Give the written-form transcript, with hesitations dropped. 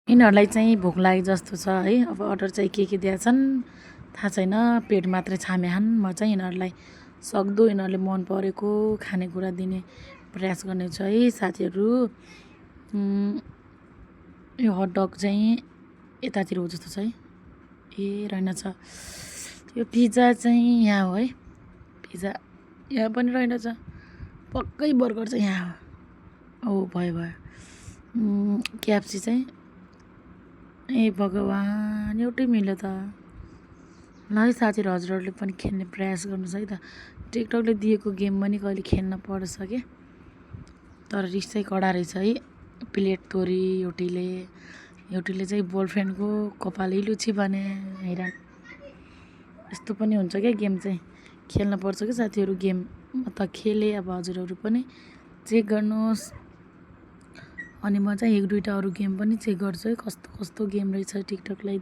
यिनीहरूलाई चाहिँ भोक लागे जस्तो छ है। अब अर्डर चाहिँ के दिएछन् थाहा छैन। पेट मात्रै छामेछन्। म चाहिँ यिनीहरूलाई सक्दो यिनीहरूले मन परेको खानेकुरा दिने प्रयास गर्नेछु है साथीहरू। यो हटडग चाहिँ यतातिर हो जस्तो छ है। ए रहेनछ। यो पिज्जा चाहिँ यहाँ हो है। पिज्जा यहाँ पनि रहेनछ। पक्कै बर्गर चाहिँ यहाँ हो। ओ भयो। क्याप्सी चाहिँ ए भगवान् एउटै मिल्यो त। ल है साथीहरू हजुरहरूले पनि खेल्ने प्रयास गर्नुहोस् है त। टिकटकले दिएको गेम पनि कहिले खेल्न पर्छ के। तर रिस चाहिँ कडा रहेछ है। प्लेट तोरी एउटीले चाहिँ बोयफ्रेन्डको कपालै लुची भने हैरान। यस्तो पनि हुन्छ क्या गेम चाहिँ। खेल्न पर्छ कि साथीहरू गेम। म त खेलेँ अब हजुरहरू पनि चेक गर्नुहोस्। अनि म चाहिँ एक दुईवटा अरू गेम पनि चेक गर्छु है कस्तो गेम रहेछ टिकटकलाई